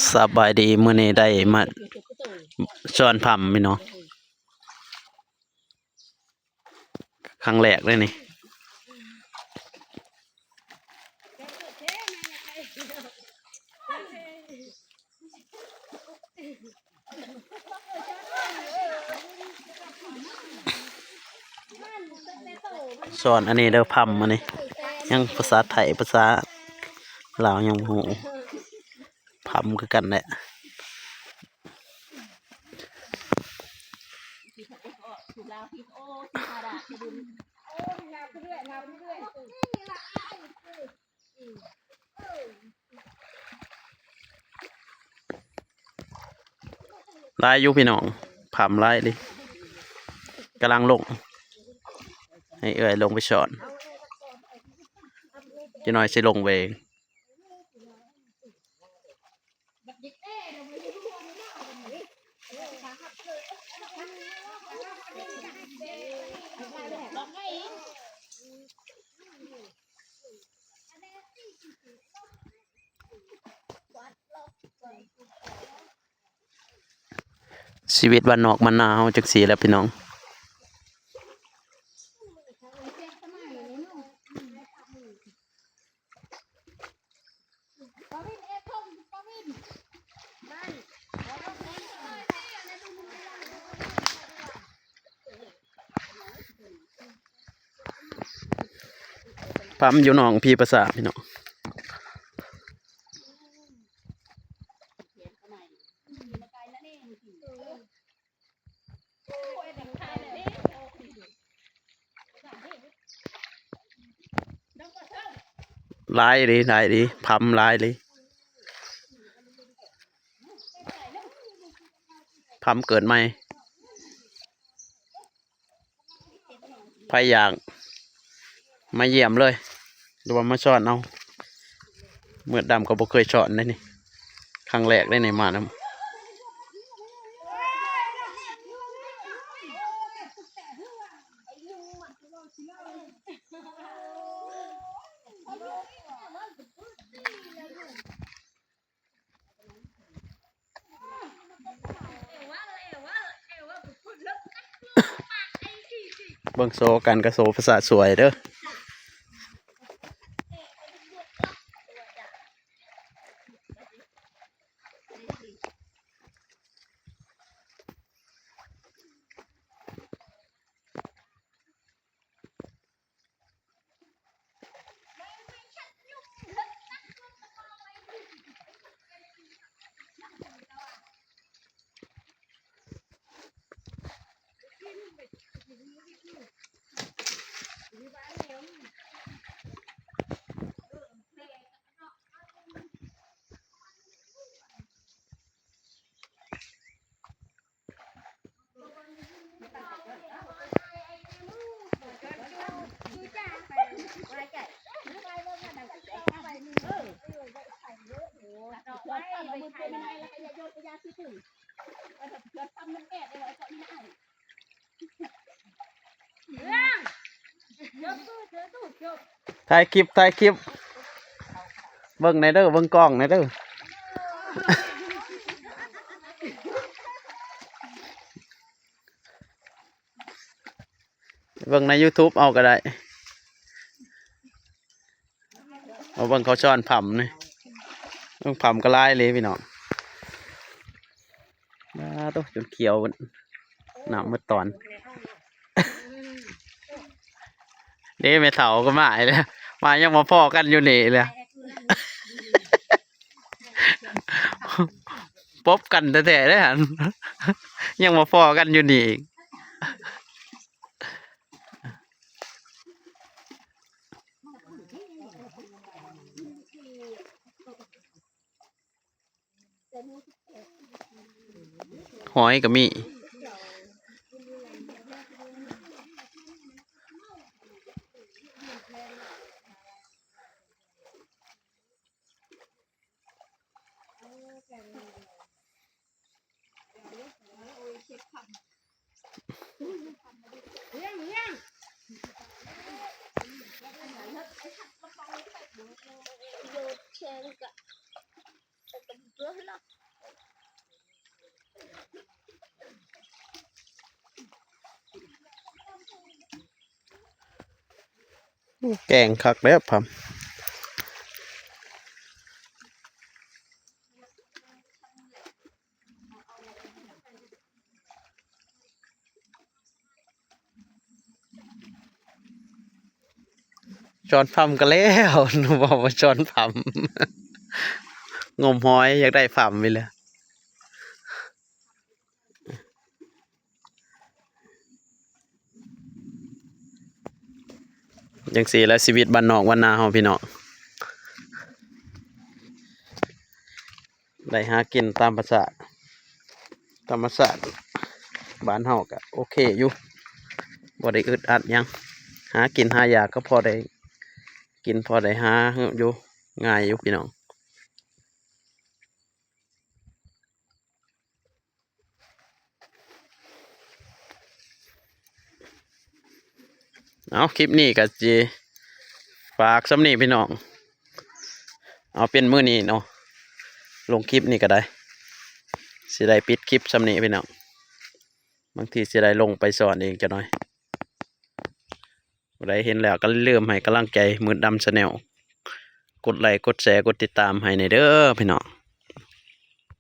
ສະບາຍດີ ມື້ນີ້ໄດ້ມາຊ້ອນພຳພີ່ນ້ອງ ຄັ້ງແລກເລີຍນີ້. ສອນອັນນີ້ເດີ ພຳອັນນີ້ ຍັງພາສາໄທ ພາສາລາວຍັງບໍ່ຮູ້ ພຳຄືກັນແຫຼະ. ຫຼາຍຢູ່ພີ່ນ້ອງ ພຳຫຼາຍເລີຍ. ກຳລັງລົງ ໃຫ້ເອື້ອຍລົງໄປຊ້ອນ ຈັກໜ້ອຍຊິລົງໄປເອງ. ຊີວິດບ້ານນອກບ້ານນາເຮົາຈັ່ງຊີ້ແຫຼະພີ່ນ້ອງ. ພຳຢູ່ໜອງຜີປາສາດພີ່ນ້ອງ. ຫຼາຍເດ ຫຼາຍເດ ພຳຫຼາຍເດ ພຳເກີດໃໝ່. ໃຜຢາກມາຢ້ຽມເລີຍ ຫຼືວ່າມາຊ້ອນເອົາ. ມືດດຳກໍບໍ່ເຄີຍຊ້ອນເດ້ນີ້ ຄັ້ງແລກເດ້ນີ້ມານຳ. ເບິ່ງໂຊກັນກະໂຊພາສາສວຍເດີ. ຖ່າຍຄລິບ ຖ່າຍຄລິບ ເບິ່ງແດ່ເດີ ເບິ່ງກ້ອງແດ່ເດີ. ເບິ່ງໃນຢູທູບເອົາກໍໄດ້. ມາເບິ່ງເຂົາຊ້ອນພຳນີ້ ເບິ່ງພຳກໍຫຼາຍເລີຍພີ່ນ້ອງ. ປາໂຕ ຈົນຂຽວ ນ້ຳໝົດຕອນ. ເດ້ ແມ່ເຖົ້າກໍມາອີກແລ້ວ ມາຍັງມາພໍ້ກັນຢູ່ນີ້ແລ້ວ. ພົບກັນແທ້ໆເດ້ຫັ້ນ ຍັງມາພໍ້ກັນຢູ່ນີ້ອີກ. ຫອຍກໍມີ. ໂດດແຂ່ງກະ ແກງຄັກແລ້ວພຳ. ຊ້ອນພຳກໍແລ້ວ ເວົ້າວ່າຊ້ອນພຳ ງົມຫອຍ ຢາກໄດ້ພຳນີ້ແຫຼະ. ຈັ່ງຊີ້ແຫຼະ ຊີວິດບ້ານນອກບ້ານນາເຮົາ ພີ່ນ້ອງ. ໄດ້ຫາກິນຕາມພາສາ ທຳມະຊາດບ້ານເຮົາກະໂອເຄຢູ່ ບໍ່ໄດ້ອຶດອັດຫຍັງ ຫາກິນຫາຢາກກໍພໍໄດ້ກິນ ພໍໄດ້ຫາຢູ່ ງ່າຍຢູ່ພີ່ນ້ອງ. ເອົາ ຄລິບນີ້ກໍຊິຝາກສ່ຳນີ້ພີ່ນ້ອງ ເອົາເປັນມື້ນີ້ເນາະ ລົງຄລິບນີ້ກໍໄດ້ ຊິໄດ້ປິດຄລິບສ່ຳນີ້ພີ່ນ້ອງ ບາງທີຊິໄດ້ລົງໄປສອນອີກຈັກໜ່ອຍ. ຜູ້ໃດເຫັນແລ້ວກໍຢ່າລືມໃຫ້ກຳລັງໃຈມືດດຳ Channel ກົດໄລ ກົດແຊ ກົດຕິດຕາມໃຫ້ແດ່ເດີພີ່ນ້ອງ.